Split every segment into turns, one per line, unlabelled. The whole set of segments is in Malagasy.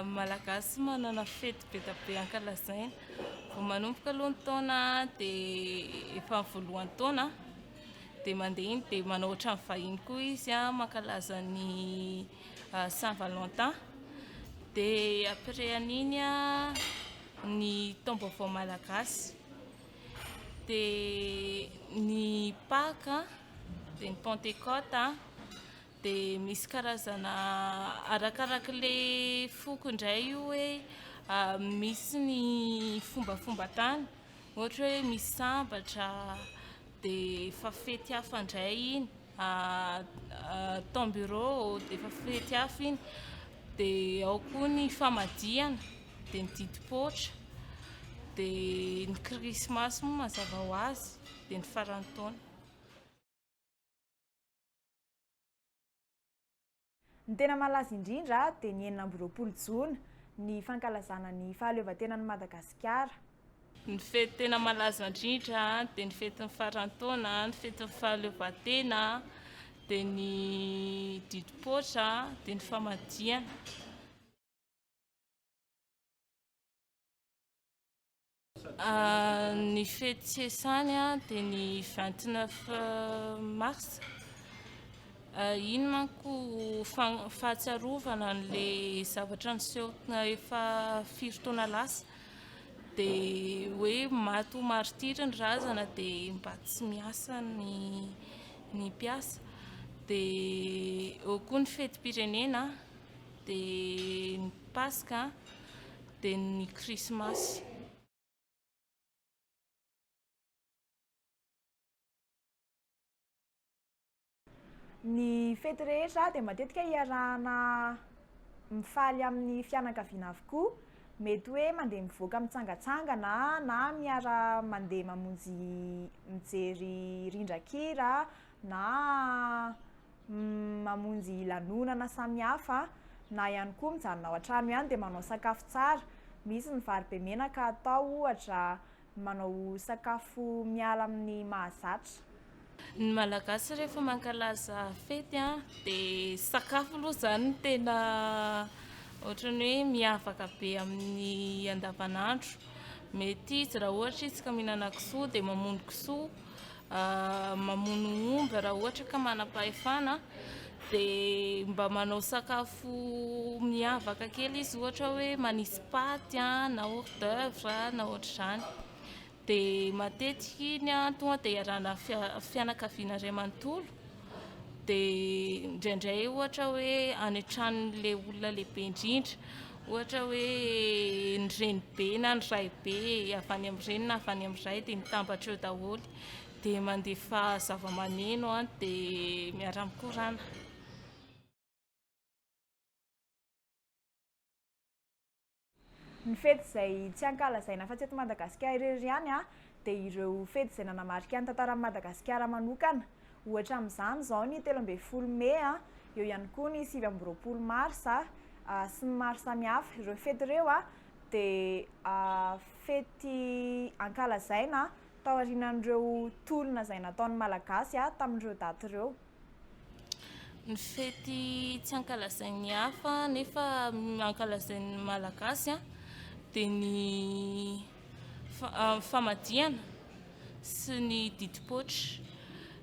Malagasy manana fety be dia be ankalazaina. Vao manomboka aloha ny taona dia efa ny voalohan'ny taona dia mandeha iny dia manao ohatran'ny vahiny koa izy mankalaza ny Saint Valentin. Dia après an'iny ny taom-baovao malagasy. Dia ny Paka, dia ny Pentecôte, dia misy karazana arakarak'ilay foko indray io hoe misy ny fombafomba tany, ohatra hoe misy sambatra dia efa fety hafa indray iny, tambourot dia efa fety hafa iny, dia ao koa ny famadihana, dia ny didim-poatra, dia ny krismasy moa mazava ho azy, dia ny faran'ny taona.
Ny tena malaza indrindra dia ny 26 jona, ny fankalazana ny fahaleovantenan'i Madagasikara.
Ny fety tena malaza indrindra dia ny fetin'ny faran'ny taona, ny fetin'ny fahaleovantena, dia ny didim-poatra, dia ny famadihana. Ny fety tsy esany dia ny 29 mars. Iny manko fahatsiarovana an'ilay zavatra niseho efa firy taona lasa. Dia hoe maty ho martiry ny razana dia mba tsy miasa ny ny mpiasa. Dia eo koa ny fetim-pirenena, dia ny paska. dia ny krismasy.
Ny fety rehetra dia matetika iarahana mifaly amin'ny fianakaviana avokoa. Mety hoe mandeha mivoaka mitsangatsangana na miara mandeha mamonjy mijery rindran-kira na mamonjy lanonana samihafa na ihany koa mijanona ao an-trano ihany dia manao sakafo tsara. Misy ny vary be menaka atao ohatra, manao sakafo miala amin'ny mahazatra.
Ny Malagasy rehefa mankalaza fety dia sakafo aloha izany no tena ohatran'ny hoe miavaka be amin'ny andavanandro. Mety izy raha ohatra izy ka mihinana kisoa dia mamono kisoa. Mamono omby raha ohatra ka manam-pahefana dia mba manao sakafo miavaka kely izy ohatra hoe manisy paty na hors d'oeuvre na ohatr'izany. Dia matetika iny tonga dia iarahana fianakaviana iray manontolo dia indraindray ohatra hoe any an-tranon'ilay olona lehibe indrindra ohatra hoe ny renibe na ny raibe avy any amin'ny reny na avy any amin'ny ray dia mitambatra eo daholo dia mandefa zava-maneno dia miara-mikorana.
Ny fety izay tsy ankalazaina afa-tsy eto Madagasikara irery ihany dia ireo fety izay nanamarika ny tantaran'i Madagasikara manokana. Ohatra amin'izany izao ny 13 mey, eo ihany koa ny 29 marsa sy ny maro samihafa. Ireo fety ireo dia fety ankalazaina taorianan'ireo tolona izay nataon'ny Malagasy tamin'ireo daty ireo.
Ny fety tsy ankalazain'ny hafa nefa ankalazain'ny Malagasy dia ny famadihana sy ny didim-poatra.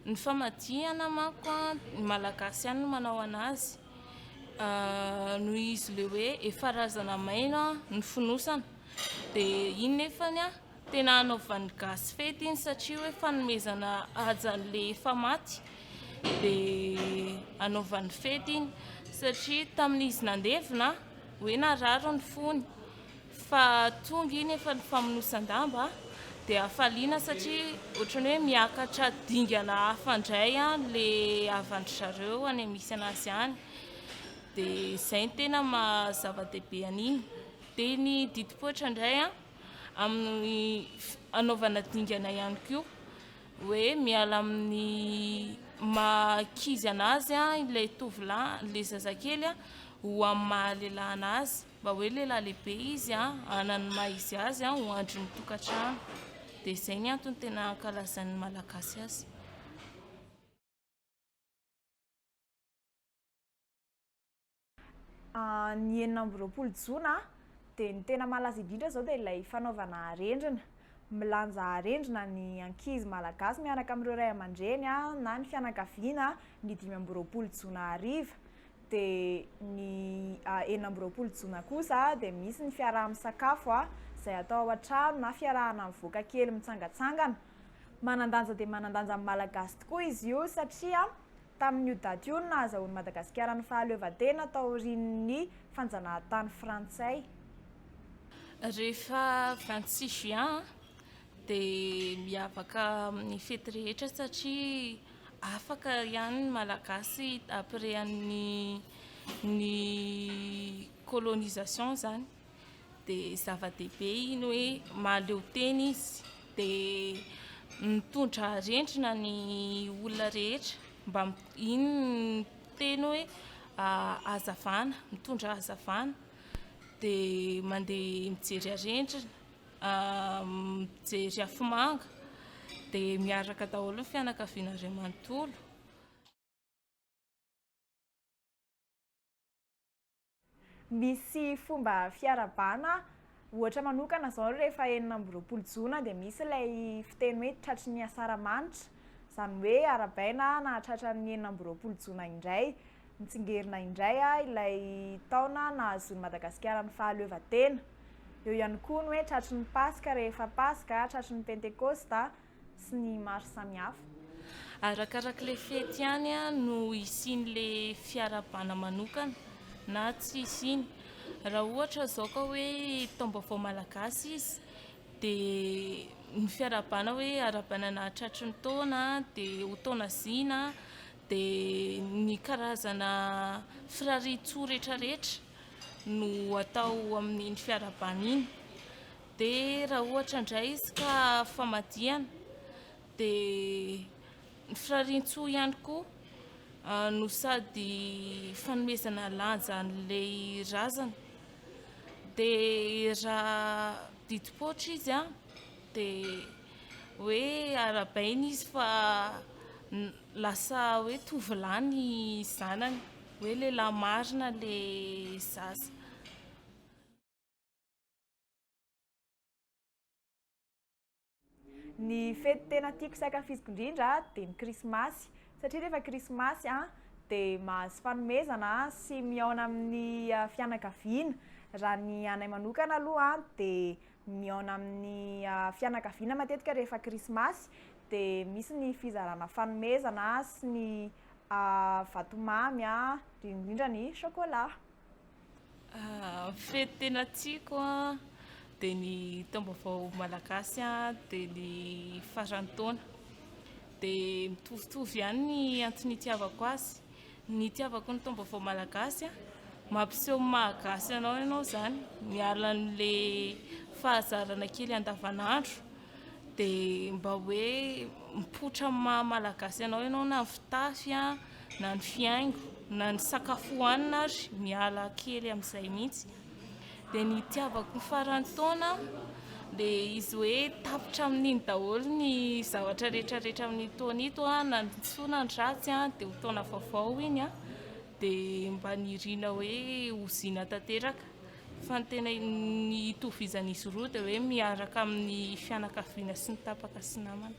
Ny famadihana manko ny Malagasy ihany no manao an'azy noho izy ilay hoe efa razana maina ny fonosana dia iny nefany Tena anaovan'ny gasy fety iny satria hoe fanomezana haja an'le efa maty dia anaovany fety iny satria tamin'izy nandevina hoe narary ny fony fa tonga iny efa ny famonosan-damba dia hafaliana satria ohatran'ny hoe miakatra dingana hafa indray le havan-dry zareo any misy an'azy any dia izay no tena maha zava-dehibe an'iny. Dia ny didim-poitra indray an. amin'ny hanaovana dingana ihany koa hoe miala amin'ny maha ankizy anazy ilay tovolahy, ilay zazakely ho amin'ny maha lehilahy anazy, mba hoe lehilahy lehibe izy hanana ny maha izy azy ho andrin'ny tokantrano. Dia izay ny antony tena ankalazan'ny Malagasy azy.
Ny 26 jona dia ny tena malaza indrindra izao dia ilay fanaovana arendrina. Milanja arendrina ny ankizy malagasy miaraka amin'ireo ray aman-dreny na ny fianakaviana ny 25 jona hariva. Dia ny 26 jona kosa dia misy ny fiaraha-misakafo izay atao ao an-trano na fiarahana mivoaka kely mitsangantsangana. Manan-danja dia manan-danja amin'ny Malagasy tokoa izy io satria tamin'io daty io no nahazahoan'i Madagasikara ny fahaleovantena taorian'ny fanjanahantany frantsay.
Rehefa 26 juin dia miavaka amin'ny fety rehetra satria afaka ihany ny Malagasy après an'ny ny colonisation izany dia zava-dehibe iny hoe mahaleo tena izy dia mitondra arendrina ny olona rehetra mba iny ny teny hoe hazavana, mitondra hazavana dia mandeha mijery arendrina, mijery afomanga dia miaraka daholo ny fianakaviana iray manontolo.
Misy fomba fiarahabana, ohatra manokana izao rehefa 26 jona dia misy ilay fiteny hoe tratry ny asaramanitra, izany hoe arahabaina nahatratra ny 26 jona indray, mitsingerina indray ilay taona nahazoan'i Madagasikara ny fahaleovantena. Eo ihany koa ny hoe tratry ny Paska rehefa Paska, tratry ny Pentekosta sy ny maro samihafa.
Arakarak'ilay fety ihany no hisian'ilay fiarahabana manokana na tsy hisiany. Raha ohatra izao ka hoe taom-baovao malagasy izy dia ny fiarahabana hoe arahabaina nahatratry ny taona dia ho taona zina dia ny karazana firarian-tsoa rehetrarehetra no atao amin'iny fiarahabana iny. Dia raha ohatra indray izy ka famadihana dia ny firarian-tsoa ihany koa no sady fanomezana lanja an'ilay razana. Dia raha didim-poatra izy an, dia hoe arahabaina izy fa lasa hoe tovolahy ny zanany, hoe lehilahy marina ilay zaza.
Ny fety tena tiako sy ankafiziko indrindra dia ny krismasy satria rehefa krismasy dia mahazo fanomezana sy mihaona amin'ny fianakaviana. Raha ny anay manokana aloha dia mihaona amin'ny fianakaviana matetika rehefa krismasy dia misy ny fizarana fanomezana sy ny vatomamy indrindra ny chocolat.
Fety tena tiako dia ny taom-baovao malagasy dia ny faran'ny taona. Dia mitovitovy ihany ny antony itiavako azy. Ny itiavako ny taom-baovao malagasy, mampiseho ny maha gasy anao ianao izany, miala an'ilay fahazarana kely andavanandro dia mba hoe mipoitra amin'ny maha malagasy anao ianao na ny fitafy na ny fihaingo na ny sakafo hohanina ary miala kely amin'izay mihitsy. Dia ny itiavako ny faran'ny taona dia izy hoe tapitra amin'iny daholo ny zavatra rehetra rehetra amin'iny taona ito na ny soa na ny ratsy dia ho taona vaovao iny dia mba nirina hoe ho zina tanteraka. Fa ny tena ny itovizan'izy roa dia hoe miaraka amin'ny fianakaviana sy ny tapaka sy namana.